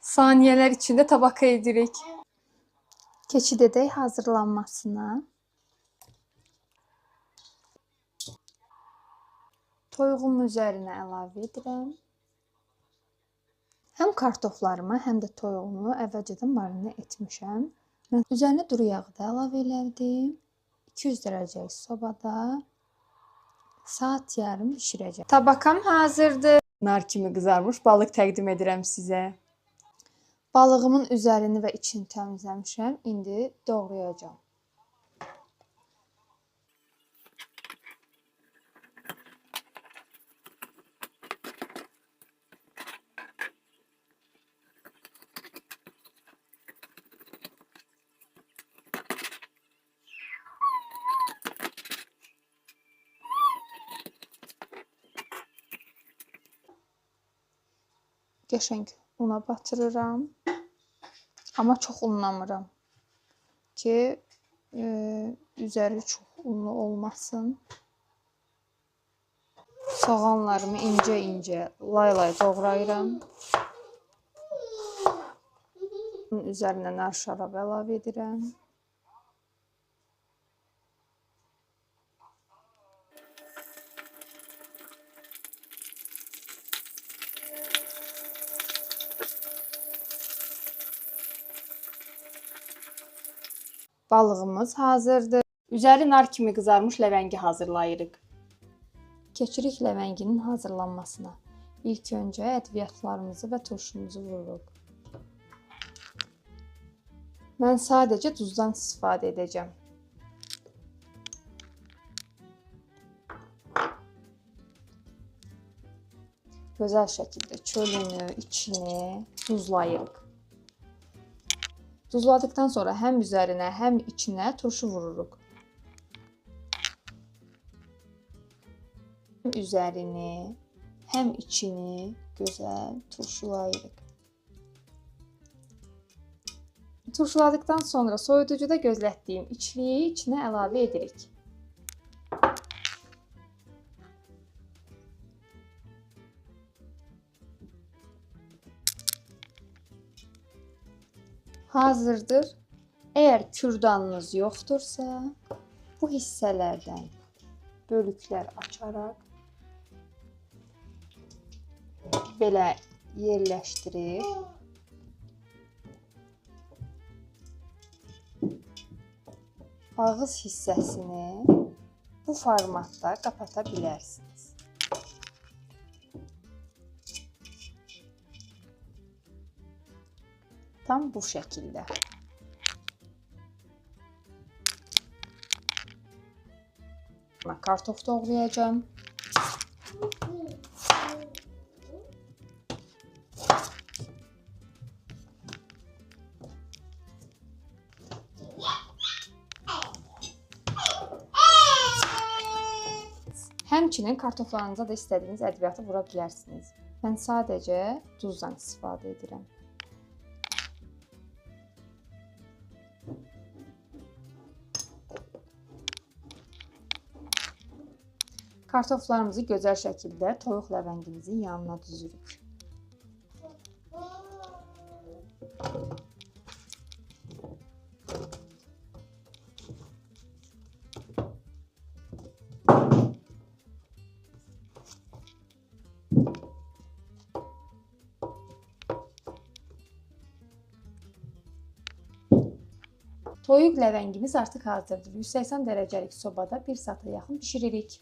Saniyələr içində tabaka edirik. Keçid edək hazırlanmasına. Toyuğumun üzərinə əlavə edirəm. Həm kartoflarımı, həm də toyuğumu əvvəlcədən marinə etmişəm. Mən üzərinə duru yağı da əlavə elədim. 200 dərəcəlik sobada saat yarım bişirəcəm. Tabakam hazırdır. Nar kimi qızarmış balıq təqdim edirəm sizə. Balığımın üzərini və içini təmizləmişəm. İndi doğrayacağam. Qəşəng una batırıram. Amma çox unlamıram ki, üzəri çox unlu olmasın. Soğanlarımı incə-incə lay-lay doğrayıram. Bunun üzərinə nar şarabı əlavə edirəm. Balığımız hazırdır. Üzəri nar kimi qızarmış ləvəngi hazırlayırıq. Keçirik ləvənginin hazırlanmasına. İlk öncə ədviyyatlarımızı və turşumuzu vururuq. Mən sadəcə duzdan istifadə edəcəm. Gözəl şəkildə çölünü, içini duzlayırıq. Duzladıqdan sonra həm üzərinə, həm içinə turşu vururuq. Həm üzərini, həm içini gözəl turşulayırıq. Turşuladıqdan sonra soyuducuda gözlətdiyim içliyi içinə əlavə edirik. Hazırdır. Əgər kürdanınız yoxdursa, bu hissələrdən bölüklər açaraq belə yerləşdirib ağız hissəsini bu formatda qapata bilərsiniz. Tam bu şəkildə. Kartof doğrayacağım. Həmçinin kartoflarınıza da istədiyiniz ədviyyatı vura bilərsiniz. Mən sadəcə duzdan istifadə edirəm. Kartoflarımızı gözəl şəkildə toyuq ləvəngimizin yanına düzürük. Toyuq ləvəngimiz artıq hazırdır. 180 dərəcəlik sobada 1 saata yaxın bişiririk.